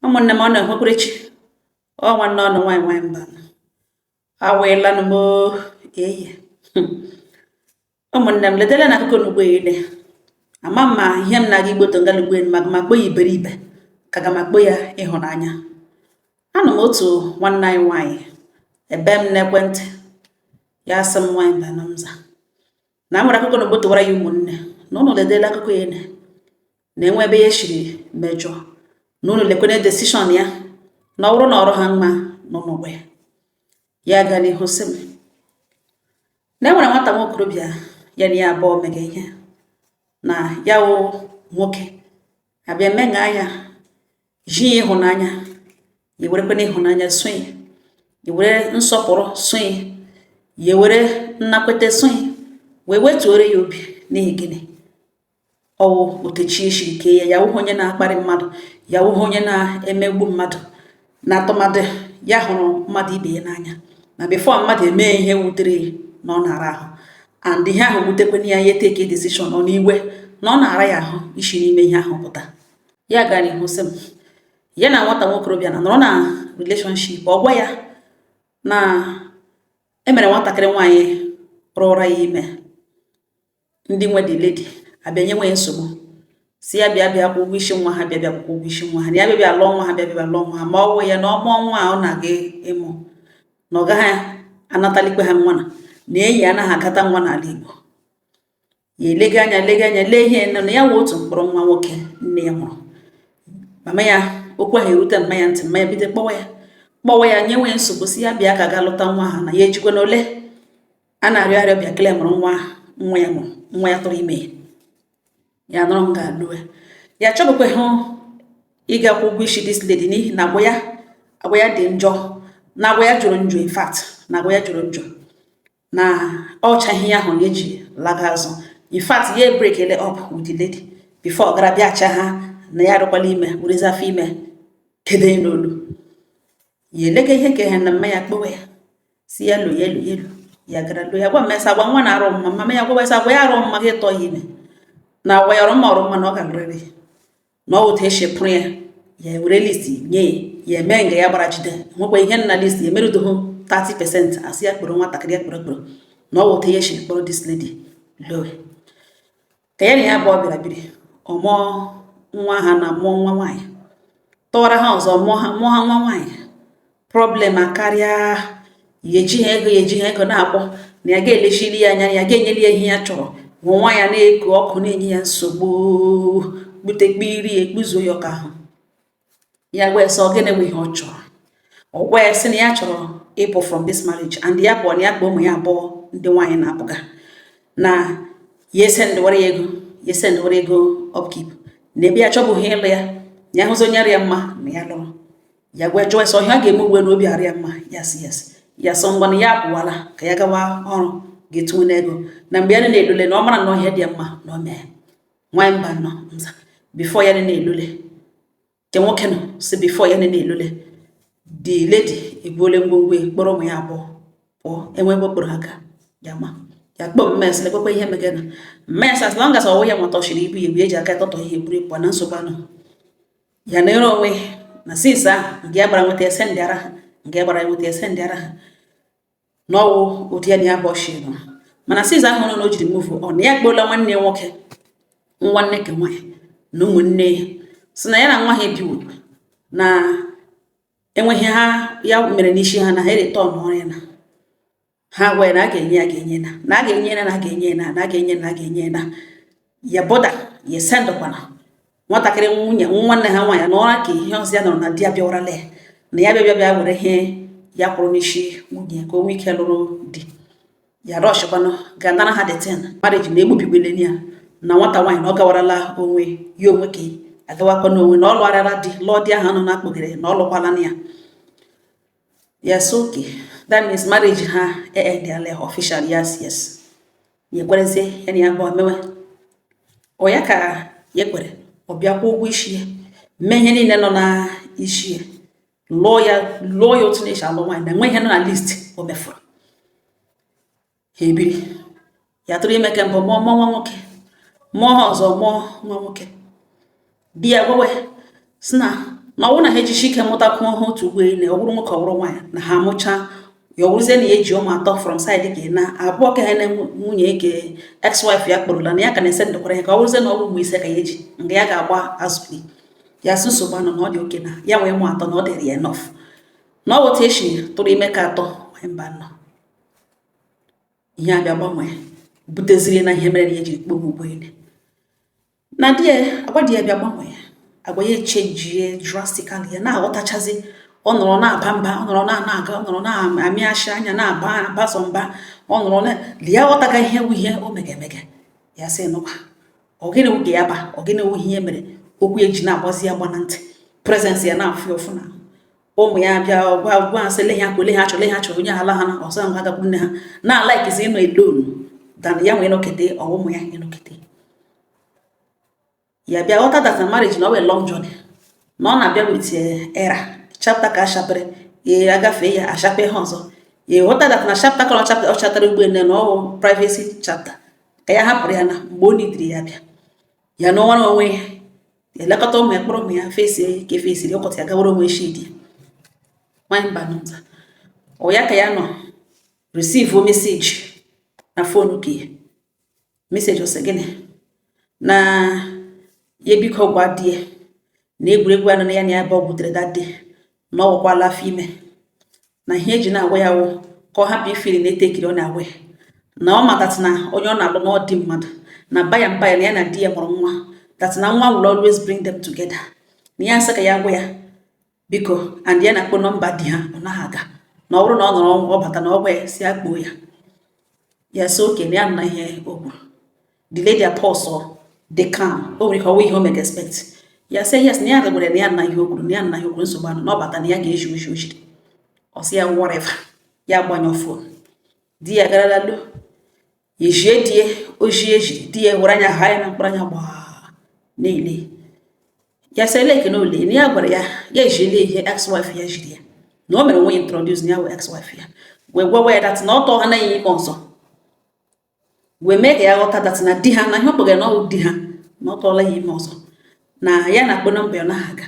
Ụmụnne m, ọ na-enwekwerechi ọ nwanne ọnụ nwaanyị nwaanyị mba aweelanụ m eyi. Ụmụnne m, ledela na akụkọ n'ugbo ile ama m ma ihe m na-aga igboto ngalugbo elu ma ma kpọ ya iberibe ka ga ma kpọ ya ịhụnanya. Anụ m otu nwanne anyị nwaanyị ebe m n'ekwentị ya sị m, nwaanyị mba na mza na nwere akụkọ na ogbotowara ya. Ụmụnne, na ụnụ ledela akụkọ ya na enwe ebe ya shiri mejọ, na ụnụ lekwene decision ya, na ọ bụrụ na ọrụ ha mma n'ụlọ ya. Ya gaa n'ihu sị m na e nwere nwata nwokorobịa ya na ya abụọ mega ihe, na ya wụ nwoke abịa menga ya ji ya ịhụnanya, ya werekwana ịhụnanya so ya, ya were nsọpụrụ so ya, ya were nnakwete so ya, wee wetuore ya obi. N'ihi gịnị? Ọwụ otechi eshiri kee ya. Ya wụghị onye na-akparị mmadụ, ya wụghị onye na-emegbu mmadụ, na atụmadị ya hụrụ mmadụ ibe ya n'anya, na before mmadụ emee ihe wutere ya na ọ na-ara ahụ, and ihe ahụ wutekwana ya, ya take decision ọ n'iwe na ọ na-ara ya ahụ isi n'ime ihe ahụ pụta. Ya gara ihu sị m ya na nwata nwokorobịa na nọrọ na relationship. Ọ gwa ya na emere nwatakịrị nwaanyị rụra ya ime, ndị nwe the lady abịa nye nwe nsogbu, si ya bịa bịa kwụ ụgwọ isi nwa ha, bịa bịa kwụ ụgwọ isi nwa ha, na ya bịa bịa lụọ nwa ha, bịa bịa lụọ nwa ha, ma ọ wụ ya na ọ mụọ nwa a ọ na-aga ịmụ na ọ gaghị anatalikwe ha nwa, na na enyi anaghị agata nwa n'ala Igbo. Ya elega anya, lega anya, lee ihe nọ na ya wụ otu mkpụrụ nwa nwoke nne ya mụrụ. Mama ya, okwu ahụ erute mma ya ntị, mma ya bido kpọwa ya, kpọwa ya, nye nwee nsogbu, si ya bịa ka ga lụta nwa ha, na ya ejikwa na ole a na-arịọ arịọ bịa kele mụrụ nwa, nwa ya mụrụ, nwa ya tụrụ ime ya. Ya nọrọ nga alụwe ya, chọbụkwa hụ ịga kwụ ụgwọ isi this lady, n'ihi na agwa ya, agwa ya dị njọ, na agwa ya jụrụ njọ, in fact na agwa ya jụrụ njọ, na ọcha ihe ahụ ya eji laga azụ. In fact, ya break ele up with the lady before ọ gara bịacha ha na ya arụkwala ime, werezi afọ ime kede n'olu ya. Elega ihe ka ihe na mma ya kpọwa ya, si ya lo ya elu ya elu. Ya gara lo ya, gwa mmesa agwa nwa na-arụ mma. Mama ya gwa agwa ya arụ mma gị tọ ya ime, na agwa ya ọrụ mma, ọrụ mma, na ọ ga-alụrịrị na ọ otu esi pụrụ ya. Ya were list nye ya, ya eme nga ya gbara jide nwekwa ihe nna list ya emerudoghị 30%, asị ya kpọrọ nwatakịrị ya kpọrọ kpọrọ, na ọ otu ya esi kpọrọ this lady lowe. Ka ya na ya abụọ bịara biri, ọ mụọ nwa ha na mụọ nwa nwaanyị, tọwara ha ọzọ, mụọ ha, mụọ ha nwa nwaanyị. Problem akarịa. Ya eji ha ego, ya eji ha ego na-akpọ na ya ga-elechiri ya anya, ya ga-enyeli ya ihe ya chọrọ. Hụ nwa ya na-eku ọkụ, na-enye ya nsogbu, kputekpiri ya, ekpuzuo ya ọka ahụ. Ya wee sọ, gịnị bụ ihe ọ chọrọ? Ọ gwa ya sị na ya chọrọ ịpụ from this marriage, and ya pụọ na ya kpọọ ụmụ ya abụọ ndị nwaanyị na-apụga, na ya esendịwara ya ego, ya esendịwara ego upkeep, na ebe ya chọbụghị ịlụ ya, ya hụzi onye arịa mma na ya lụrụ ya. Gwa jụọ sọ ihe a ga-eme uwe na obi arịa mma. Ya sị yes. Ya sọ ngwa, na ya apụwala ka ya gawa ọrụ ga-etinwe n'ego, na mgbe ya na-elule na ọ mara na ọhịa dị ya mma na o mee. Nwaanyị mba nọ nza, before ya na-elule nke nwoke nọ si, before ya na-elule, the lady ebuole ngwongwo ya, kpọrọ ụmụ ya abụọ pụọ. Enwe ebe okporo aka ya ma ya kpọọ mmes, lekwekwa ihe megana mmes. As long as ọwụ ya nwata ọchịrị ibu ya ebu eji aka tọtọ ihe buru pụọ na nsogbu anọ ya na ere onwe na since ahụ nke ya gbara nweta ese ndị ara ha, nke ya gbara nweta ese ndị ara ha n'ọwụ otu ya na ya bụ ọchị nọ. Mana since ahụ nọ na o jiri move on, na ya kpọọla nwanne ya nwoke, nwanne ke nwaanyị na ụmụnne ya, si na ya na nwa ha ebiwo, na enweghị ha ya mere n'isi ha, na ha return ọrụ ya, na ha gwa ya na a ga-enye ya, ga-enye na na a ga-enye na na a ga-enye na na a ga-enye na a ga-enye na ya bọda ya sendụkwana nwatakịrị nwunye nwanne ha nwaanyị na ụra ka ihe ọzọ ya nọrọ na di ya bịawarala ya, na ya bịa bịa bịa were ihe ya kwụrụ n'isi nwunye ka o nwee ike lụrụ di ya, rọshikwanụ ga nara ha the thing. Marriage na-egbubigbele ya na nwata nwaanyị, na ọ gawarala onwe ya, onwe ka agawakwa n'onwe, na ọ lụgharịala di, lụọ di ahụ nọ na-akpụgere na ọ lụkwala ya. Yes, okay, that means marriage ha endịala official. Yes, ya ekwerezie ya na ya abụọ mewe ọ ya ka ya kwere. Ọ bịa kwụọ ụgwọ isi ya, mee ihe niile nọ na isi ya, lụọ ya, lụọ ya otu na-esi alụ nwaanyị, na enwe ihe nọ na list o mefuru. Ha ebiri, ya tụrụ ime ke mbụ, mụọ, mụọ nwa nwoke, mụọ ha ọzọ, mụọ nwa nwoke. Di ya gwawe si na Na ọ bụrụ na ha ejichi ike mụtakwuo ha otu ugbo na ọ bụrụ nwoke, ọ bụrụ nwaanyị, na ha amụcha ya, ọ bụrụzie na ya eji ụmụ atọ from side ke na abụọ ka ha na nwunye ke ex-wife ya kpọrọla, na ya ka na-ese ndụkwara ya, ka ọ bụrụzie na ọ bụ ụmụ 5 ka ya eji nga ya ga-agba azụli ya. Sị nsogbu anọ, na ọ dị oke na ya nwee ụmụ 3, na ọ dịrị ya enough, na ọ bụ otu esi tụrụ ime ka atọ nwee mba nọ. Ihe abịa gbanwee buteziri na ihe mere na ya jiri kpọọ ụgbọelu na di ya. Agwa di ya bịa gbanwee, agwa ya echenjie drastically. Ya na-aghọtachazi, ọ nọrọ na-aba mba, ọ nọrọ na-aga, ọ nọrọ na-amị ashị anya, na-aba abazọ mba, ọ nọrọ na ya aghọtaga ihe wụ ihe o mege emege. Ya sị nụkwa, ọ gịnị wụ ka ya ba, ọ gịnị wụ ihe mere okwu eji na-agbazi ya gba na ntị, presence ya na-afụ ụfụ na ụmụ ya bịa gwa gwa asị le ha kwele ha chọrọ, le ha chọrọ onye ala ha na ọzọ ngwa gakwuru nne ha na likezi ịnọ alone than ya nwee nọkete ọ ụmụ ya ịnọkete. Ya bịa ghọta that na marriage na ọ wee long journey, na ọ na-abịa with era chapter ka ashapere ya agafe ya, ashape ha ọzọ. Ya ghọta that na chapter ka ọ chatara ugbo na ọ privacy chapter ka ya hapụrụ ya na mgbe o nidiri ya bịa ya na ọnwa onwe ya, elekọta ụmụ ya, kpọrọ ụmụ ya fesie ka efesiri ọkọta ya gawara onwe shi di nwanyị mba nụta. Ọ ya ka ya nọ receive message na phone ka ya message, ọsị gịnị na ya biko gwa di ya na egwuregwu anọ na ya na ya bụ ọ gwutere that day, na ọ wụkwala afọ ime, na ihe eji na-agwa ya wụ ka ọ hapụ ifili na etekiri ọ na-agwa ya, na ọ matatị na onye ọ na-alụ na ọ dị mmadụ na baya mbaya, na ya na di ya mụrụ nwa, that na nwa will always bring them together, na ya nsị ka ya gwa ya biko. And ya na-akpọ nọmba di ha, ọ naghị aga, na ọ bụrụ na ọ nọrọ ọ bata na ọ gwa ya si ya kpoo ya. Ya sị oke, na ya na ihe o kwuru, the lady pause, dị calm, o nwere ike ọwụ ihe o mega expect. Ya sị yes, na ya gwara na ya na ihe o kwuru, na ya na ihe o kwuru, nsogbu anụ, na ọ bata na ya ga-eji oji ojiri. Ọ sị ya whatever, ya gbanyụ phone. Di ya garala lo ejie die oji ejiri di ya were anya ha ya na mkpụrụ anya gbaa na-ele ya, sị ele ekene ole na ya gwara ya, ya ejiele ihe ex-wife ya jiri ya na o mere onwe ya introduce na ya wụ ex-wife ya, wee gwawa ya that na ọ tọọ ha na ya ime ọzọ, wee mee ka ya ghọta that na di ha na ihe ọ kpọgara na ọ wụ di ha, na ọ tọọla ya ime ọzọ, na ya na-akpọ nọmba ya, ọ naghị aga.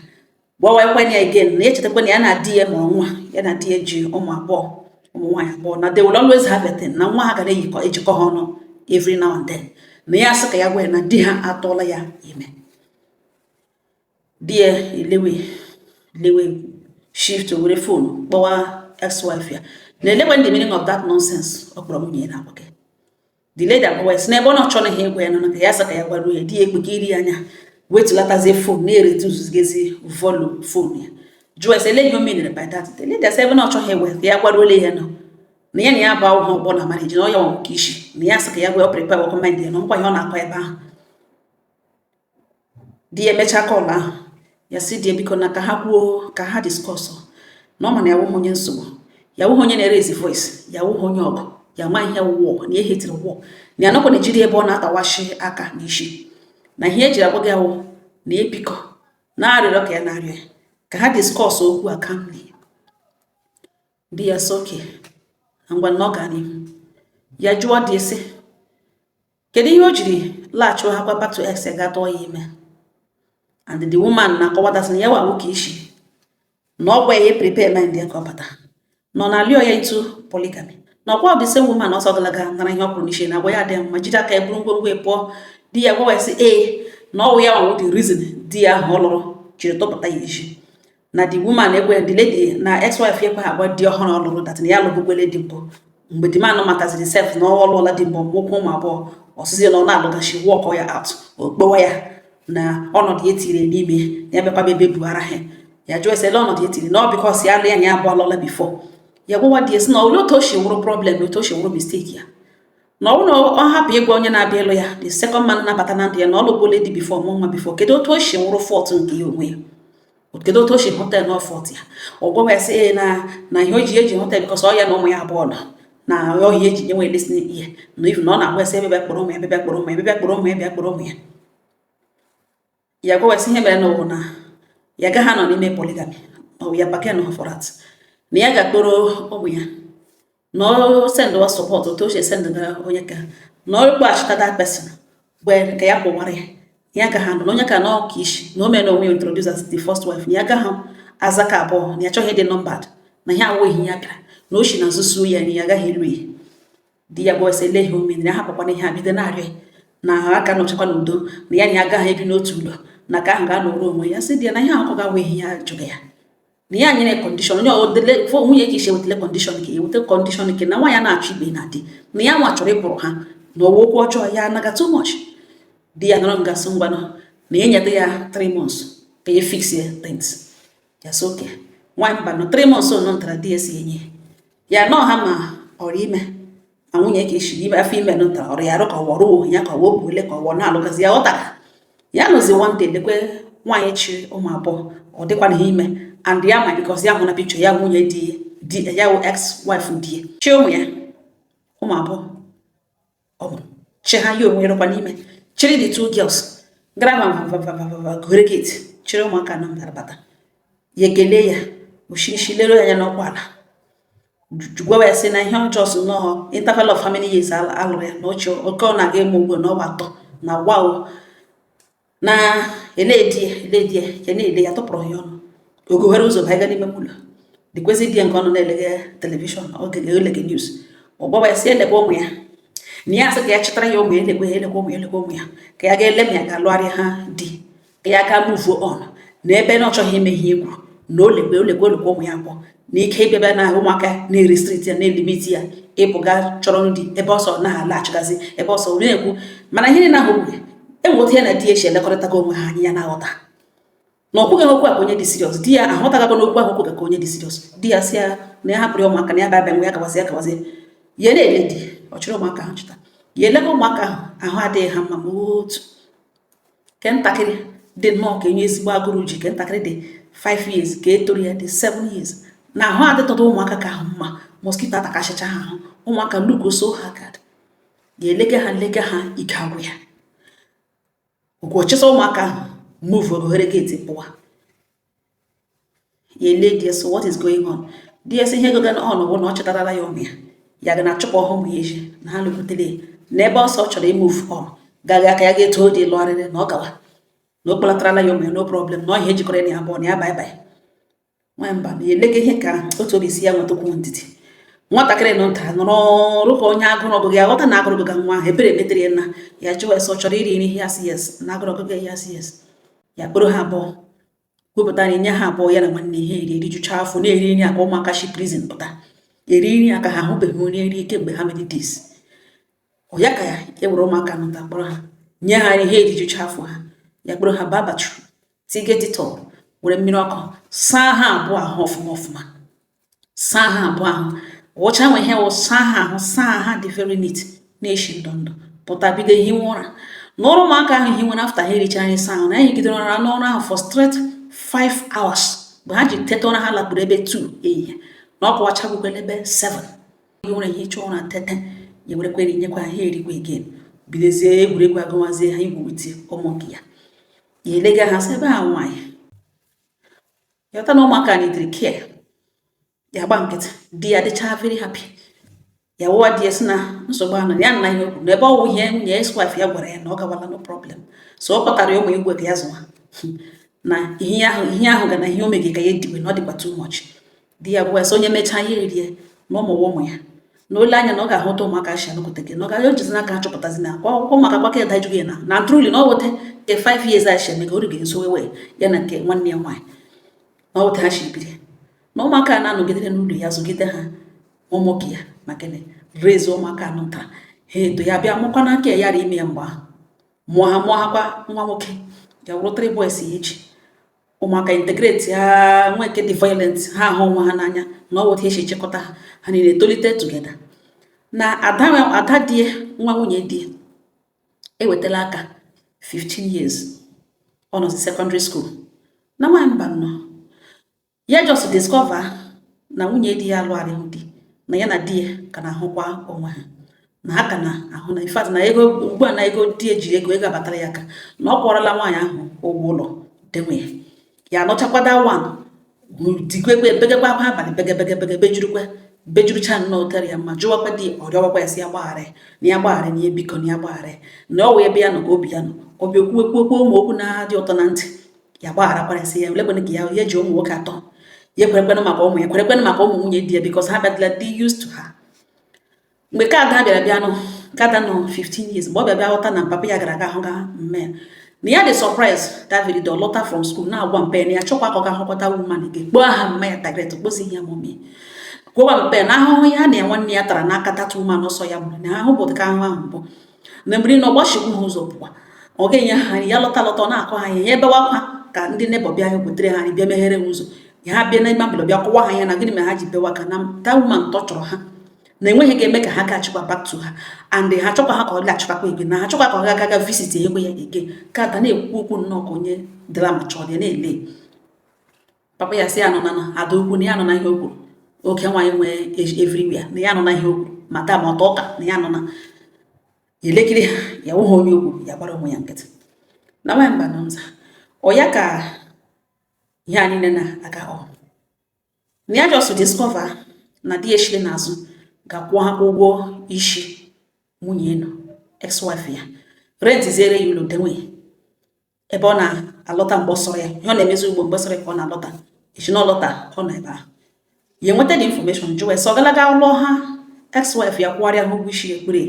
Gwawakwa ya again na echetakwa na ya na di ya mụrụ nwa, ya na di ya ji ụmụ 2, ụmụ nwaanyị 2, na they will always have a thing, na nwa ha gara eyikọ ejikọ ha ọnụ every now and then, na ya sị ka ya gwa ya na di ha atọọla ya ime. Di ya elewe lewe shift were phone kpọwa ex-wife ya na elekwe the meaning of that nonsense ọ kpọrọ nwunye ya na-agwa gị. The lady agbawa ya sị n'ebe ọ na-achọ na ihe egwa ya nọ na ka ya sị ka ya gwaruo ya. Di ya ekpeke iri anya wetulatazie phone na-eretuzugezi volume phone ya, jụọ ese ele ihe o menere by that. The lady asị ebe na ọ chọghị egwe ka ya gwaruole ya nọ na ya bụ ahụhụ ọgbọ na marriage, na ọ ya nwa nwoke isi, na ya sị ka ya gwa ya prepare work mind ya na nkwa ihe ọ na-akọ ebe ahụ. Di ya emechaa call ahụ, ya sị di ya biko na ka ha kwuo, ka ha discuss, na ọ ma na ya wụghị onye nsogbu, ya wụghị onye na-erezi voice, ya wụghị onye ọgụ, ya ma ihe wụọ na ihe hetiri wụọ, na ya nọkwa na-ejiri ebe ọ na-atawashi aka n'isi, na ihe ejiri agwa gị awụ na ebikọ na arịrịọ ka ya na-arịọ ya ka ha discuss okwu a calmly. Di ya sị oke na ngwa, na ọ gaa n'ihu. Ya jụọ di sị kedu ihe o jiri laghachi ha kwa back to ex ya gaa tụọ ya ime. And the woman na-akọwata sị na ya wa nwoke isi, na ọ gwa ya prepare mind ya ka ọ bata nọ na alịọ ya into polygamy, na ọkwa the same woman ọsọ galaga nara ihe ọ kwuru n'isi na agwa ya adịghị mma, jiri aka ya buru ngwongwo ya pụọ. Di ya gwawa ya sị ee, na ọwụ ya nwawo the reason di ya ahụ ọ lụrụ jiri tụpụta ya ezi, na the woman ekwe, the lady na ex-wife ekwe agwa di ọhụrụ ọ lụrụ that na ya alụgogwele di mbụ. Mgbe the man mataziri sef na ọ lụọla di mbụ, nwoke ụmụ 2, ọsịzi na ọ na-alụgachi work ya out, o kpewa ya na ọnọdụ ya etiri n'ime ya bịakwa ebe bughara ha. Ya jụọ ese ele ọnọdụ etiri na ọ because ya alụ ya na ya abụọ alụọla before. Ya gwawa di ya sị na olee otu o si wụrụ problem na otu o si wụrụ mistake ya, na ọ bụrụ na ọ hapụ ịgwa onye na-abịa ịlụ ya, the second man na-abata na ndụ ya, na ọ lụgbuola di before, mụ nwa before, kedu otu o si wụrụ fault nke ya onwe ya? Kedu otu o si hụta ya na fault ya? Ọ gwawa ya sị ee, na ihe o ji eji hụta ya because ọ ya na ụmụ ya abụọ nọ na ọhịa eji nye nwe listening ear, na even na ọ na-agwa ya sị ebe bịa kpọrọ ụmụ ya, bịa kpọrọ ụmụ ya, bịa kpọrọ ụmụ ya, bịa kpọrọ ụmụ ya. Ya gwawa ya sị ihe mere na ọwụ na ya agaghị anọ n'ime polygamy, ọ ya bargain for that, na ya ga-akpọrọ ụmụ ya, na ọ sendwa support otu o si esendgara onye ka na ọ kpọghachita that person mgbe ka ya kpọwara ya, Ya agaghị anọ na onye ka nọ ka isi na o mere onwe ya introduce as the first wife, na ya agaghị aza ka abụọ, na ya achọghị ịdị numbered, na ihe awụghị ya bịara na o si na nzuzo ya, na ya agaghị elu ya. Di ya gwa sị ele ihe o mere na ya hapụkwana ihe a, bido na-arịọ na aka nọchakwa n'udo, na ya agaghị ebi n'otu ụlọ, na ka ahụ ga-anọrọ onwe ya. Sị di ya na ihe ahụ ga-awụ ihe ya jụrụ ya, na ya nyere condition onye odele nwunye ka isi ewetele condition ka eweta condition nke na nwaanyị na-achọ ikpe na di na ya nwa chọrọ ịpụrụ ha na ọwa okwu ọjọọ ya anaga too much. Di ya nọrọ nga sị ngwanụ, na ya nyeta ya 3 months ka ya fix ya things. Ya sị okay. Nwaanyị mba nọ 3 months nọ ntara di ya si enye ya nọ ha ma ọrụ ime ma nwunye ka esi ime afọ ime nọ ntara ọrụ ya arụ ka ọwọrụ ya ka ọwọ obuole ka ọwọ na-alụgazi ya ghọtara ya nọzi. One day, lekwe nwaanyị chi ụmụ abụọ, ọ dịkwa na ime and ya ma because ya hụ na picture ya nwunye di ya wụ ex wife di ya chi ụmụ ya, ụmụ abụọ ọ mụrụ chi ha, ya onwe rụkwa n'ime chịrị the two girls gara va gụrụ gate, chịrị ụmụaka nọ mbara bata. Ya ekele ya oshirishi lere ya anya n'ọkwa ala, gwawa ya sị na ihe ọjọọ so nọọ interval of how many years alụrụ ya na ochie oke ọ na-aga ịmụ ugbo n'ọnwa 3 na wow na ele di ya, ele di ya, ya na-ele ya tụpụrụ ya ọnụ ogoghere ụzọ banye n'ime ụlọ dịkwezi di ya nke ọ nọ na-elege television oge elege news. Ọ gwawa ya sị elekwa ụmụ ya, na ya asị ka ya chịtara ya ụmụ ya, elekwa ya, elekwa ụmụ ya, elekwa ụmụ ya, ka ya ga-ele m ya ga-alụgharị ha di, ka ya gaa move on na ebe na ọ chọghị ime ihe egwu, na olekwe olekwe olekwe ụmụ ya abụọ, na ike ịbịa bịa na ụmụaka na-erestrict ya, na-elimit ya ịpụga chọrọ ndị ebe ọsọ naghị alaghachigazi ebe ọsọ na-ekwu. Mana ihe niile ahụ kwuru enwe otu ya na di ya esi elekọrịtago onwe ha anya, ya na-aghọta na ọ kwughị okwu a ka onye dị serious. Di ya ahụtagakwa n'okwu ahụ kwuga ka onye dị serious. Di ya sị ya na ya hapụrụ ya ụmụaka, na ya bịa bịa nwe ya gawazi ya gawazi. Ya na-ele di ọ chịrị ụmụaka ahụ chịta ya elega ụmụaka ahụ, ahụ adịghị ha mma ma otu. Ke ntakịrị dị nnọọ ka enye ezigbo agụrụ ji, ke ntakịrị dị 5 years, ka e toro ya dị 7 years, na ahụ adịtọdụ ụmụaka ka ahụ mma, mosquito atakasịcha ha ahụ. Ụmụaka look so haggard. Ya elega ha, lega ha, ike agwụ ya. Ugwu ọchịsa ụmụaka ahụ move oghere gate pụwa. Ya ele di ya so, "What is going on?" Di ya sị ihe goga on bụ na ọ chọtarala ya ụmụ ya, ya ga na-achụpụ ọhụ ụmụ ya eji na ha lụkwutere ya na ebe ọsọ chọrọ imove on gaghị aka ya ga-eto dị lụgharịrị na ọ gawa na o kpọlatara ya ụmụ ya, no problem, na ọhịa ejikọrọ ya na ya abụọ na ya bye bye. Nwa mba na elega ihe ka otu obi si ya nwetakwu ndidi. Nwatakịrị nọ nta nọrọ ọrụ ka onye agụrụ ọgụgụ ya ghọta na agụrụ gụga nwa ahụ. Ebere metere ya nna ya jụwa ese ọ chọrọ iri nri, ya sị yes, na agụrụ ọgụgụ ya sị yes. Ya kporo ha abụọ wepụta nri nye ha abụọ, ya na nwanne ihe eri erijucha afọ, na-eri nri aka ụmụaka shi prison pụta eri nri aka ha ahụbeghị nri eri kemgbe ha mere dis ọ ya ka ya ewere ụmụaka nụta kpọrọ ha nye ha nri ha erijucha afọ ha. Ya kpọrọ ha baa bathroom, tige Dettol, were mmiri ọkụ saa ha abụọ ahụ ọfụma ọfụma, saa ha abụọ ahụ wụcha nwe ihe wụ saa ha ahụ, saa ha dị very neat, na-eshi ndụ ndụ pụta, bido hiwe ụra n'ụrụ ụmụaka ahụ hiwere. After ha ericha nri saa ahụ na ehigidere ụra n'ọrụ ahụ for straight 5 hours mgbe ha ji teta ụra, ha lakpuru ebe 2 ehihie na ọ kụwachabukwala ebe 7 ihe ụra hicha ụra tete. Ya werekwere nyekwa ha erikwa again, bidozie egwuregwu agụwazie ha igwu witi ụmụ nke ya. Ya elega ha sị ebe ha nwaanyị ya ghọta na ụmụaka neediri care. Ya gba nkịtị, di ya dịcha very happy. Ya wụwa di ya sị na nsogbu anọ ya nna ihe okwu na ebe ọ wụ ihe nwunye ex wife ya gwara ya na ọ gawala, no problem. So ọ kpọtara ya ụmụ igwe ka ya zụwa na ihe ahụ ga na ihe o mege ka ya ediwe na ọ dịkwa too much. Di ya gwa ya sị onye mechaa ya erie na ụmụ ụmụ ya na ole anya na ọ ga-ahụta ụmụaka shi alụkwute gị na ọ ga ojizi n'aka achọpụtazi na akwa akwụkwọ ụmụaka kwa ka ya ya na na truly na ọ wete nke 5 years a shi eme ka o rughị nso wewe ya na nke nwanne ya nwaanyị na ọ wete ha shi biri na ụmụaka na-anọgidere n'ụlọ ya zụgide ha ụmụ ya ma gịnị raise ụmụaka anọ ntara ha eto. Ya bịa mụkwa n'aka ya yara ime ya mgbe ahụ mụọ ha, mụọ ha kwa nwa nwoke, ya wụrụ three boys. Ya eji ụmụaka integrate ha nwa nke dị violent, ha ahụ onwe ha n'anya na ọ wụta esi echekọta ha, ha niile etolite together. Na ada ada di nwa nwunye di ewetala aka 15 years, ọ nọzi secondary school na nwa mba nọ ya just discover na nwunye di ya alụgharịghị di, na ya na di ya ka na-ahụkwa onwe ha, na ha ka na-ahụ na in fact na ego ugbu a na ego di ejiri ego ego abatara ya aka, na ọ kwọrọla nwaanyị ahụ ụgwọ ụlọ denwe ya. Ya anọchakwa that one dikwekwe begekwa akwa abalị bege bege bege bejurukwe bejurucha nnọọ tere ya mma, jụwakwa di, ọ rịọwakwa ya sị ya gbaghara ya, na ya gbaghara, na ya biko, na ya gbaghara ya, na ọ wụ ebe ya nọ ka obi ya nọ. Ọ bịa kwuwe kwuo ụmụ okwu na-adị ụtọ na ntị. Ya gbagharakwara, sị ya olekwenụ ka ya ya ji ụmụ nwoke atọ, ya ekwerekwenụ maka ụmụ ya, kwerekwenụ maka ụmụ nwunye di ya, because ha bịadịla dị used to ha. Mgbe ka ada bịara bịanụ, ka ada nọ 15 years, mgbe ọ bịa bịa ghọta na papa ya gara aga hụ ga mme ya, na ya dị surprise. That very day ọ lọta from school, na-agwa mpe na ya chọkwa ka ọ ga hụkọta woman gị, kpọọ aha mma ya direct, kpozi ya mommy, gwawa mpe na ahụhụ ya na nwanne ya tara n'aka that woman ọsọ ya gburu, na ahụ bụ dịka ahụhụ ahụ mbụ na mgbe na ọgbachikwu ha ụzọ pụwa, ọ ga-enye ha nri. Ya lọta lọta, ọ na-akọ ha ihe, ya ebewa akwa ka ndị neighbour bịa wetere ha nri, bịa meghere ha ụzọ. Ha bịa n'ime abalị, bịa kọwa ha ihe na gịnị mere ha ji bewa, ka na that woman tọchọrọ ha, na enweghị ga-eme ka ha gaghachikwa back to ha, and ha chọkwa ha ka ọ laghachikwa ege, na ha chọkwa ka ọ ga aga visit ego ya ege. Ka ada na-ekwu okwu nnọọ ka onye dịla ma chọrọ ya na-ele papa ya, sị ya nọ na ada okwu, na ya nọ na ihe o kwuru, oke nwaanyị nwee everywhere, na ya nọ na ihe o kwuru, ma taa ma ọtọ ụka na ya nọ na elekere ha, ya wụghị onye okwu, ya gbara onwe ya nkịtị. Na nwaanyị mba nọ nza ọ ya ka ihe a niile na-aga ọ na ya just discover na di eshiri n'azụ ga-akwụ ha ụgwọ isi nwunye nọ, ex-wife ya, rent ziere ya ụlọ, denwe ebe ọ na-alọta mgbe ọ sọrọ ya. Ihe ọ na-emezi ugbo, mgbe sọrọ ya ka ọ na-alọta, echi na ọlọta, ọ nọ ebe ahụ. Ya enweta the information, jụwa sọ galaga lụọ ha ex-wife ya, kwụgharịa ha ụgwọ isi ya ekpere.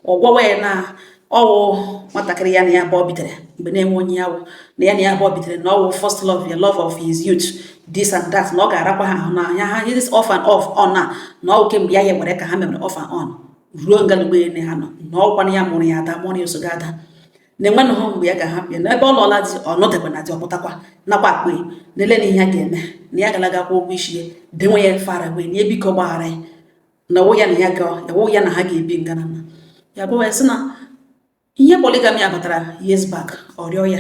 Ọ gwawa ya na ọwụ nwatakịrị ya na ya abụọ bitere mgbe na-enwe onye ya wụ na ya na ya abụọ bitere, na ọwụ first love ya, love of his youth, this and that, na ọ ga-arakwa ha ahụ na ya ha this off and off on, na ọ kemgbe ya ya were ka ha mere off and on ruo ngalugbe ne ha nọ, na ọkwana ya mụrụ ya ada, mụrụ ya osogo ada, na enwenụghị mgbe ya ga-ahapụ ya n'ebe ọ lụọla di. Ọ nọtekwa na di, ọ pụtakwa nakwa akpa na ele na ihe ya ga-eme, na ya galaga kwụ ụgwọ isi ya, denwe ya fara wee na ebiko gbaghara ya, na ọwụ ya na ya ga ọwụ ya na ha ga-ebi ngana. Na ya gwawa ya sị na ihe polygamy ya batara years back, ọ rịọ ya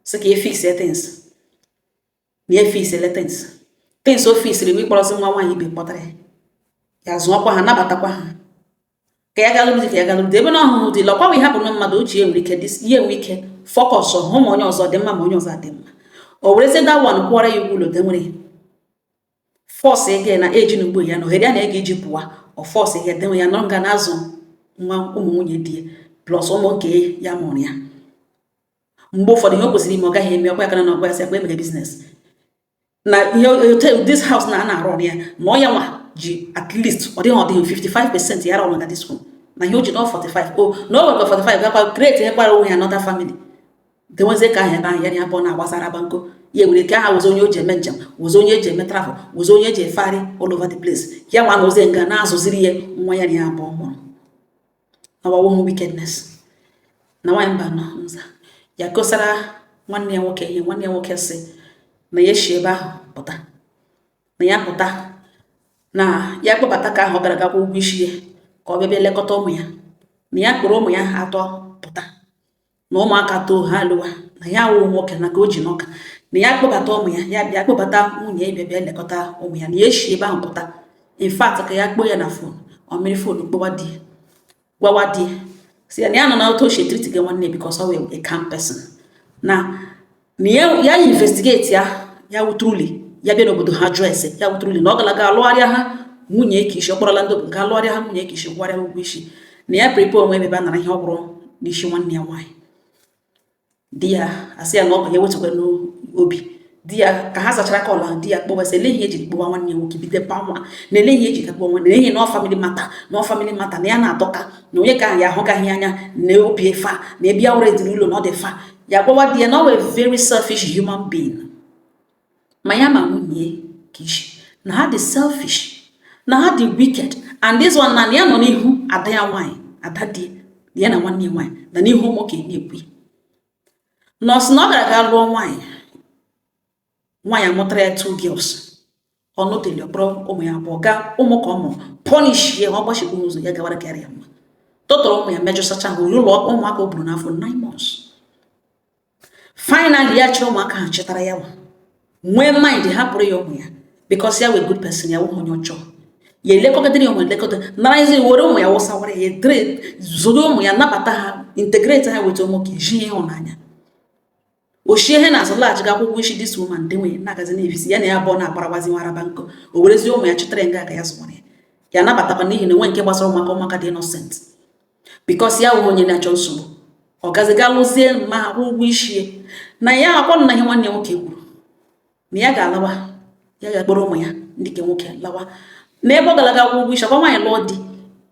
sị ka e fix things, na e fix ele things. O fixiri mgbe ịkpọrọzi nwa nwaanyị ibe kpọtara ya, ya zụọkwa ha, nabatakwa ha, ka ya galụrụ di, ka ya galụrụ di ebe na ọhụhụ dị lọkwawa. Ihe hapụ na mmadụ ochie nwere ike ihe nwere ike focus hụ ma onye ọzọ dị mma, ma onye ọzọ adị mma. O werezie that one kwụọrọ ya ụgwọ ụlọ, de nwere force ego na eji na ugbo ya na ohere ya na ego iji pụwa, ọ force ya denwe ya nọrọ nga na-azụ nwa ụmụ nwunye di ya, plus ụmụ nke ya mụrụ ya. Mgbe ụfọdụ ihe o kwesịrị ime ọ gaghị eme, ọkwa ya kana na ọgwa ya sị akwa emere business na ihe hotel, this house na a na-arụ ọrụ ya, na ọ ya nwa ji at least ọ dịghị 55% ya rọrụ na this one, na ihe o ji nọ 45, o na o nwekwa 45 gakwa create ihe kwara onwe ya another family, denwezie ka ahụ ebe ahụ ya na ya abụọ na-agbasara agba nkọ. Ya nwere ike aha wụzi onye o ji eme njem, wụzi onye eji eme travel, wụzi onye eji efegharị all over the place. Ya nwa na ozie nga na-azụziri ya nwa ya na ya abụọ mụrụ na wawụhụ wickedness. Na nwaanyị mba nọ nza, ya kosara nwanne ya nwoke ihe. Nwanne ya nwoke sị na ya esi ebe ahụ pụta, na ya pụta, na ya kpọbata ka ahụ ọ gara gakwa ụgwọ isi ya, ka ọ bịa bịa lekọta ụmụ ya, na ya kpọrọ ụmụ ya atọ pụta, na ụmụaka too, ha alụwa, na ya awụ nwoke na ka o ji n'ọka, na ya kpọbata ụmụ ya, ya bịa kpọbata nwunye ya, bịa bịa lekọta ụmụ ya, na ya esi ebe ahụ pụta. In fact, ka ya kpọọ ya na phone, ọ mmiri phone kpọwa di ya, gwawa di ya si ya na ya nọ na otu o si treat gị nwanne, because ọ wụ a calm person, na ya ya investigate ya, ya wụ truly ya bịa n'obodo ha jụọ ese, ya wụ truly na ọ gara aga lụgharịa ha nwunye ka isi, ọ kpọrọla ndị obodo ga lụgharịa ha nwunye ka isi, gwara ụgwọ isi, na ya prepare onwe ebe a nara ihe ọ bụrụ n'isi nwanne ya nwaanyị. Di ya asị ya na ọ bụ ya wetukwa n'obi di ya. Ka ha zachara call ahụ, di ya kpọwa sị ele ihe ejiri kpọwa nwanne ya nwoke, bido kpa nwa na ele ihe eji ka kpọwa nwanne, na ihe na ọ family matter, na ọ family matter, na ya na-adọka na onye ka ya ahụgaghị anya na obi fa na ebe ya were dịrị ụlọ na ọ dị fa. Ya gwawa di ya na ọ wee very selfish human being, ma ya ma nwunye ka isi na ha dị selfish, na ha dị wicked, and this one na ya nọ n'ihu ada ya nwaanyị, ada di ya na nwanne ya nwaanyị, na n'ihu ụmụ ka na-ekwu nọọsụ, na ọ gara aga lụọ nwaanyị, nwaanyị amụtara ya two girls, ọnụteli ọkpọrọ ụmụ ya abụọ gaa ụmụ ka ọ mụrụ punish ya, ọ gbachikwu ụzọ ya gawara karịa ya mma, tụtụrụ ụmụ ya, mejọsacha ha ụlọ ụmụaka o buru n'afọ 9 months. Finally ya chịrị ụmụaka ha chetara ya nwa nwee mind hapụrụ ya ụmụ ya, because ya wee good person, ya wụghị onye ọjọọ, ya elekọtara ya ụmụ, elekọta nara ezi, were ụmụ ya wụsawara ya, edere zụrụ ụmụ ya, nabata ha, integrate ha, weta ụmụ ka eji ịhụnanya ochie ihe na-azụ laghachi ga akwụkwọ isi this woman dị nwunye na-agazi na-ebisi ya na ya abụọ na-agbarawazi nwaraba nkụ. O werezie ụmụ ya chịtara nga ka ya zụwara ya, ya anabatakwa, n'ihi na enwe nke gbasara ụmụaka, ụmụaka dị innocent, because ya wụ onye na-achọ nsogbu. Ọ gazi ga lụzie ma ha kwụ ụgwọ isi na ya akwa na ihe nwanne ya nwoke kwuru na ya ga-alawa, ya ga-akpọrọ ụmụ ya ndị nke nwoke lawa n'ebe ọ galaga kwụ ụgwọ isi. Ọkwa nwaanyị lụọ di,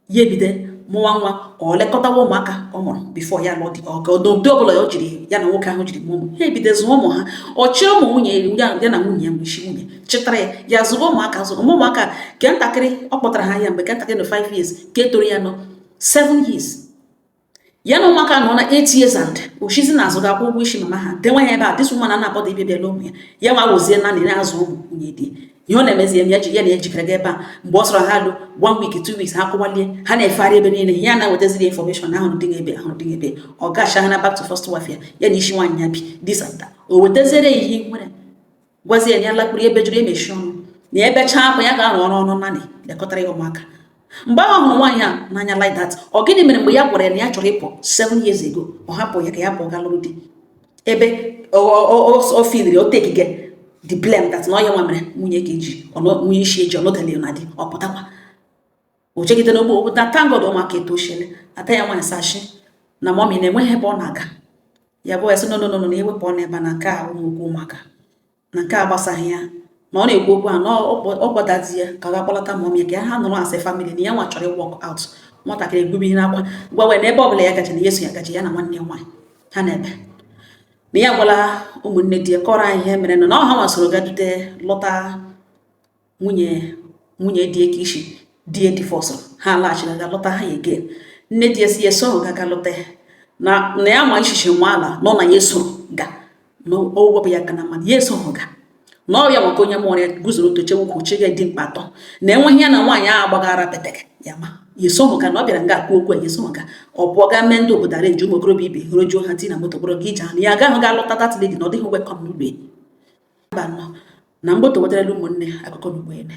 ya ebido mụwa nwa, ọ lekọtawa ụmụaka ọ mụrụ before ya lụọ di. Ọ ka ụdị ọbụla o jiri ya na nwoke ahụ jiri mụọ ụmụ ha, ebido zụọ ụmụ ha. Ọ chịrị ụmụ nwunye ya, ya na nwunye ya bụ isi nwunye chịtara ya, ya zụrụ ụmụaka, zụrụ ụmụ ụmụaka ke ntakịrị. Ọ kpọtara ha ya mgbe ke ntakịrị nọ 5 years, ke toro ya nọ 7 years. Ya na ụmụaka nọ na 8 years and oshizi na azụ ga-akwụ ụgwọ isi mama ha denwe ya ebe a. This woman na-abọda ibe bịala ụmụ ya, ya nwa wụzie naanị na-azụ ụmụ nwunye di. Ihe ọ na-emezi ya ji ya na ejikere ga ebe a. Mgbe ọ sọrọ ha lụ one week, 2 weeks, ha kụwalie, ha na-efegharị ebe niile. Ya na-ewetaziri information ahụrụ dị ebe, ahụrụ dị ebe. Ọ gacha ha na back to first wife ya, ya na isi nwaanyị ya bi this and that. O wetaziere ya ihe nwere, gwazie ya na ya lakpuru ebe jụrụ emechi ọnụ na ebechaa akwa ya ga-arụ ọrụ ọnụ naanị lekọtara ya ụmụaka. Mgbe ahụ hụrụ nwaanyị a n'anya like that. Ọ gịnị mere mgbe ya gwara ya na ya chọrọ ịpụ 7 years ago, ọ hapụ ya ka ya pụọ gaa lụrụ di, ebe o filiri o tekige the blame that na ọ ya nwa mere nwunye ka eji nwunye isi eji ọnọdele na di? Ọ pụtakwa o chegide n'ogbo na thank God ụmụaka etochiele. Ata ya nwaanyị sashi na mummy na-enweghị ebe ọ na-aga. Ya bụ ya sị no, no, no, no, na ewepụ ọ n'ebe na nke a ụmụ okwu ụmụaka na nke a gbasaghị ya, na ọ na-ekwu okwu a na ọ gwadazi ya ka ọ ga-akpọlata mummy ya ka ha nọrọ as a family, na ya nwa chọrọ ịwalk out. Nwatakịrị egbube ihe n'akwa gwawe na ebe ọbụla ya gaje na ya eso ya gaje, ya na nwanne ya nwaanyị ha na-ebe na ya gwala ụmụnne di ya kọrọ anyị ihe mere nọ na ọ ha nwasoro ga dute lọta nwunye di ya ka isi di ya divorce. Ha laghachiri ga lọta ha ya again. Nne di ya si ya eso ga ga lọta ya na ya ma ishishi nwa ala nọ na ya esoro ga na o wepụ ya aka na mmadụ ya esoghị ga na ọ ya maka onye mụrụ ya guzoro toche ukwu chige dị mkpa atọ na enweghị ya na nwaanyị ahụ agbagara peteke ya ma ya esoghị ga na ọ bịara nga akwu okwu a, ya esoghị ga. Ọ pụọ gaa mee ndị obodo arrange ụmụ okorobịa ibe hụrụ ha ti na moto kpọrọ gị ije ha na ya agaghị ga lọta that lady na ọ dịghị welcome n'ụlọ ya. Mba nọ na mgboto wetarala ụmụnne akụkọ n'ugbo ya na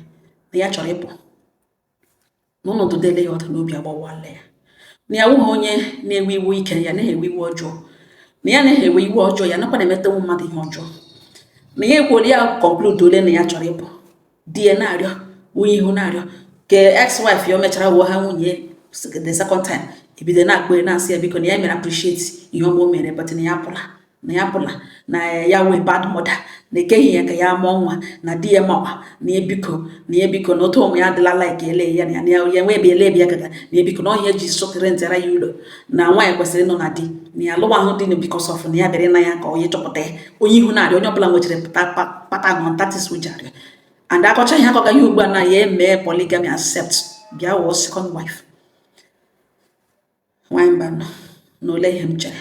ya chọrọ ịpụ n'ọnọdụ dele ya ọdụ n'obi agbawala ya, na ya wụghị onye na-ewe iwe ike, ya naghị ewe iwe ọjọọ, na ya naghị ewe iwe ọjọọ, ya nakwa na-emetenwu mmadụ ihe ọjọọ, na ya ekwuola ya conclude ole na ya chọrọ ịpụ. Di ya na-arịọ, nwunye ihu na-arịọ ka ex-wife ya o mechara wuo ha nwunye the second time, ebido na-akpọ ya na-asị ya biko, na ya mere appreciate ihe ọma o mere, but na ya apụla, na ya apụla, na ya wee bad mother, na ekeghị ya ka ya mụọ nwa, na di ya makwa, na ya biko, na ya biko, na otu ụmụ ya adịla like ele ya na ya na ya nwee ebe ele ebe ya gaga, na ya biko, na ọhịa ji sọkịrị ntara ya ụlọ, na nwaanyị kwesịrị ịnọ na di, na ya alụwa ahụ dị na because of na ya bịara ịna ya ka onye chọpụta ya. Onye ihu na-arịọ, onye ọbụla nwechara pata nọ ntatis ji arịọ and akọcha ihe akọga ihe ugbu a na ya emee polygamy, accept bịa wụọ second wife. Nwaanyị mba nọ na ole ihe m chere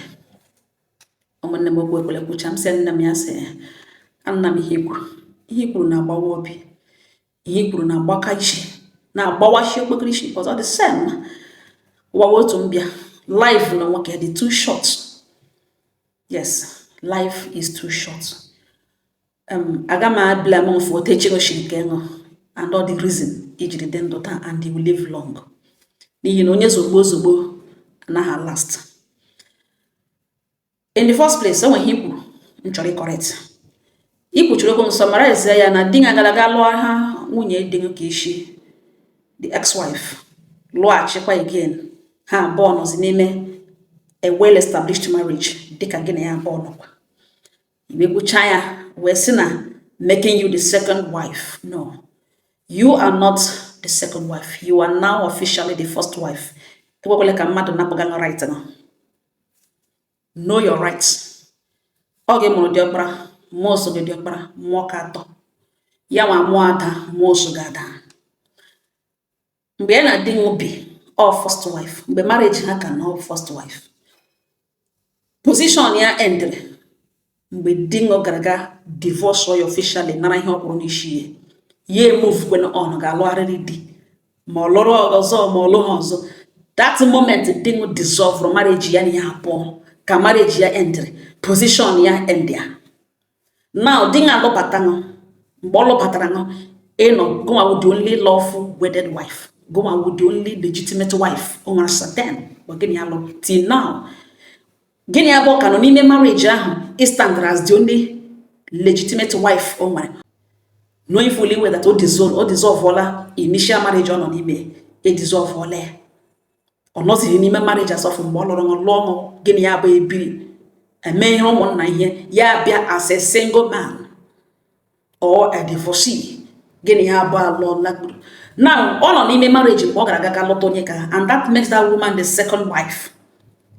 ụmụnne m okwu ekwele kwucha m sị nne m ya sị anna m ihe i kwuru na-agbawa obi, ihe i kwuru na-agbaka isi, na-agbawashi okpokoro isi, because ọ dị same ụwa otu mbịa. Life na nwoke dị too short. Yes, life is too short. Aga m blame for otu echigoshiri nke ṅụ and all the reason ijiri dị ndụ taa and you will live long, n'ihi na onye zogbo ozugbo anaghị last. In the first place, o nwere ihe i kwuru m chọrọ ịcorrect. Ikwuchiri okwu m summarize ya na di agara aga lụọ ha nwunye di ka isi the ex-wife lụghachikwa again, ha abụọ nọzi n'ime a well established marriage dịka gị na ya abụọ nọkwa. Imekwucha ya wee sị na making you the second wife. No, you are not the second wife. You are now officially the first wife. Ekwekwala ka mmadụ napụga gị right nọ. Know your rights. Ọ gị mụrụ diọkpara, mmụọ so gị diọkpara mmụọ ka atọ ya nwa mụọ ada, mmụọ so gị ada. Mgbe ya na di bi ọ first wife, mgbe marriage ha ka nọ first wife, position ya endịrị mgbe di ṅụ gara ga divorce ya officially, nara ihe ọ kwụrụ n'isi ya, ya emove kwen on ga-alụgharịrị di ma ọ lụrụ ọzọ ma ọ lụghị ọzọ. That moment di ṅụ dissolve marriage ya na ya abụọ ka marriage ya endịrị, position ya end ya. Now di ṅụ alụbata ṅụ. Mgbe ọ lụbatara ṅụ, ịnọ gụnwa wụ the only lawful wedded wife, gụnwa wụ the only legitimate wife o nwere certain. Mgbe gịnị ya lụrụ till now, gịnị abụọ ka nọ n'ime marriage ahụ, ị stand as the only legitimate wife o nwere, knowing fully well that o dissolve ola initial marriage ọ nọ n'ime, e dissolve ola ya. Ọ nọzighị n'ime marriage asọfụ mgbe ọ lụrụ ṅụ, lụọ ṅụ, gịnị ya bụ ebiri eme ihe ụmụnna, ihe ya bịa as a single man or a divorcee, gịnị ya bụ alụọla. Now ọ nọ n'ime marriage mgbe ọ gara aga ga lụta onye ka, and that makes that woman the second wife.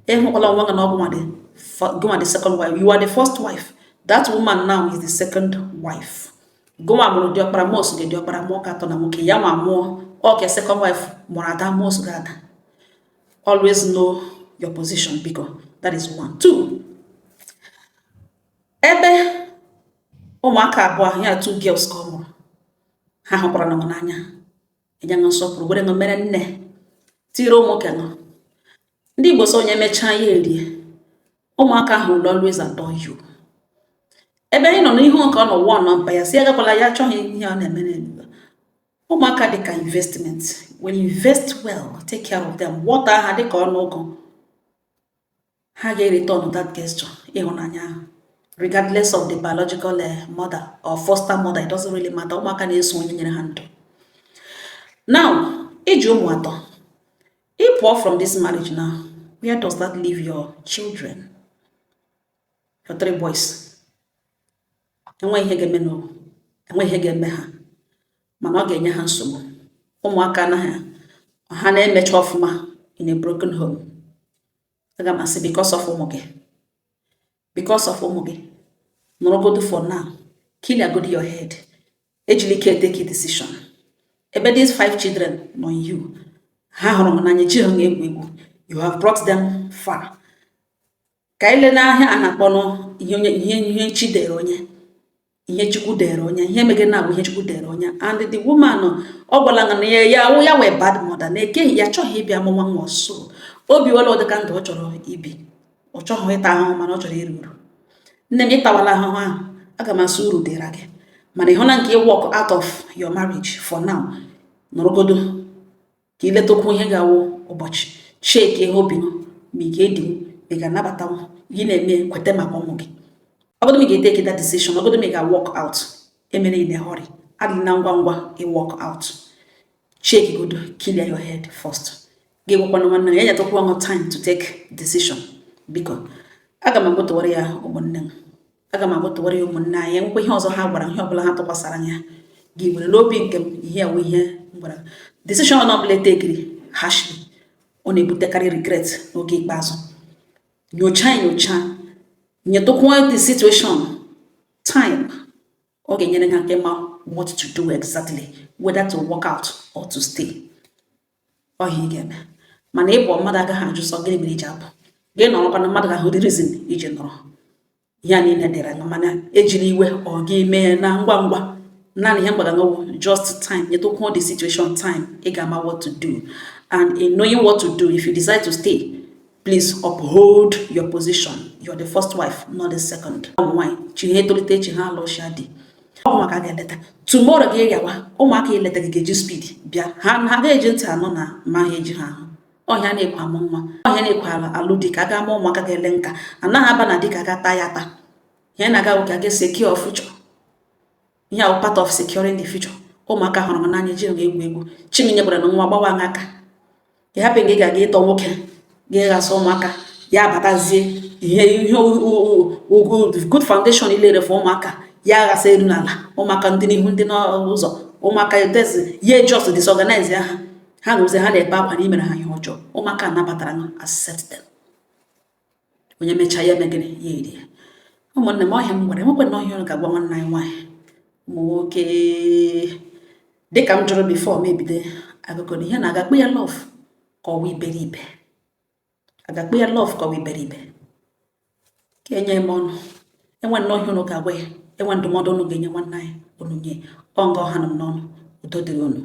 Ịhụkwala onwe gị na ọ gụnwa the second wife. You are the first wife, that woman now is the second wife. Gụnwa mụrụ diọkpara, mos gị diọkpara mụọ ka atọ na nwoke ya nwa mụọ ọke second wife mụrụ ada mos gị ada. Always know your position, biko. That is one. Two, ebe ụmụaka abụọ ya, two girls ka ọ mụrụ, ha hụkwara na n'anya, enye ṅụ nsọpụrụ, were ṅụ mere nne, tiri ụmụnwoke ṅụ. Ndị Igbo sọ onye mechaa ya erie. Ụmụaka ahụ will always adore you. Ebe anyị nọ n'ihu ka ọ nọ wụọ nọ mpa ya si agakwala ya, achọghị ihe ọ na-eme n'elu. Ụmụaka dị ka investment. When you invest well, take care of them, water ha dịka ọnụ ụgụ, ha ga-return that gesture ịhụnanya ahụ, regardless of the biological mother or foster mother. It doesn't really matter. Ụmụaka na-eso onye nyere ha ndụ. Now iji ụmụ atọ, ị pụọ from this marriage now, where does that leave your children, your three boys? Enweghị ihe ga-eme n'o, enweghị ihe ga-eme ha, mana ọ ga-enye ha nsogbu. Ụmụaka anaghị ha na-emecha ọfụma in a broken home. Aga m asị, because of ụmụ gị, because of ụmụ gị, nọrọgodu for now. Clear your head. Ejila ike take a decision ebe these five children nọ. You ha hụrụ m n'anya, chi ha egwu egwu. You have brought them far. Ka anyị lee n'ahịa a na-akpọ ihe onye, ihe chi dere onye, ihe Chukwu dere onye, ihe megere na abụ ihe Chukwu dere onye. And the woman, ọ gwala na ya ya ya wee bad mother na ekeghị ya, chọghị ịbịa mụnwa nwa ọsọ. Obi wela ụdịka ndụ ọ chọrọ ibi. Ọ chọghị ịta ahụhụ, mana ọ chọrọ iri uru. Nne m, ịtawala ahụhụ ahụ, aga m asị uru dịra gị, mana ịhụ na nke walk out of your marriage for now, nọrọgodo ka iletakwu ihe ga-awụ ụbọchị, cheki ihe obi ma ị ga-edinwu, ma ị ga-anabatanwu ihe na-eme. Kweta maka ụmụ gị. Ọgọdụ m ị ga-etake that decision, ọgọdụ m ị ga-walk out, emere in a hurry, adịla na ngwa ngwa ị walk out. Check godo, clear your head first. Gị gwakwana nwanne ya, nyetụkwa ọṅụ time to take decision. Biko, aga m agwatụwara ya ụmụnne m, aga m agwatụwara ya ụmụnne anyị. Enwekwa ihe ọzọ ha gwara, ihe ọbụla ha tụkwasara anya gị were n'obi nke m, ihe awụ ihe m gwara. Decision ọ bụla etekiri harshly, ọ na-ebutekarị regret n'oge ikpeazụ. Nyocha, nyocha, nyetụkwa the situation time. Ọ ga-enyere ha aka ịma what to do exactly, whether to work out or to stay. Ọhịa ị ga-eme, mana ịpụ, mmadụ agaghị ajụ sọ gịnị mere iji apụ. Gị nọrọkwa na mmadụ ga-ahụ the reason iji nọrọ. Ihe a niile dịrị anya, mana ejiri iwe ọ gị mee na ngwa ngwa. Naanị ihe mgbaga nọwụ just time. Nyetụkwuo the situation time, ị ga-ama what to do. And in knowing what to do, if you decide to stay, please uphold your position. You're the first wife, not the second. Ụmụ nwaanyị chi ha etolite echi, ha alụsha di, ọ maka ga-eleta tomorrow gị rịawa ụmụaka eleta gị ga-eji speed bịa. Ha ga-eji ntị anọ na ma ha eji ha ahụ ọhịa na-ekwe amụ nwa, ọhịa na-ekwe alụ di ka a ga ama ụmụaka ga-ele nka. Anaghị aba na di ka ga taa ya ata. Ihe na-aga ka ga secure future. Ihe ahụ part of securing the future. Ụmụaka hụrụ m n'anya, ji egwu egwu. Chiminye gwara na nwa gbawa aka ị hapụ gị ga-aga ịtọ nwoke ga-aghasa ụmụaka ya, abatazie ihe ihe good foundation ilere for ụmụaka ya aghasa elu n'ala. Ụmụaka ndị n'ihu, ndị n'ụzọ, ụmụaka dezi ya just disorganize ha. Ha nụzie ha na-ebe akwa na imere ha ihe ọjọọ. Ụmụaka nabatara ha, accept them. Onye mechaa ya eme gịnị ya erie. Ụmụnne m, ọhịa m gwara, enwekwa na ọhịa ga-agwa nwanne anyị nwaanyị. Ụmụ nwoke, dịka m jụrụ before m ebido akụkọ na ihe na-aga kpe ya love ka ọwa iberibe, aga kpe ya love ka ọwa iberibe, ka enye m ọnụ. Enwe nnọọ ihe unu ga-agwa ya, enwe ndụmọdụ unu ga-enye nwanne anyị, unu nye ọ nga ọha nọ m n'ọnụ. Udo dịrị unu.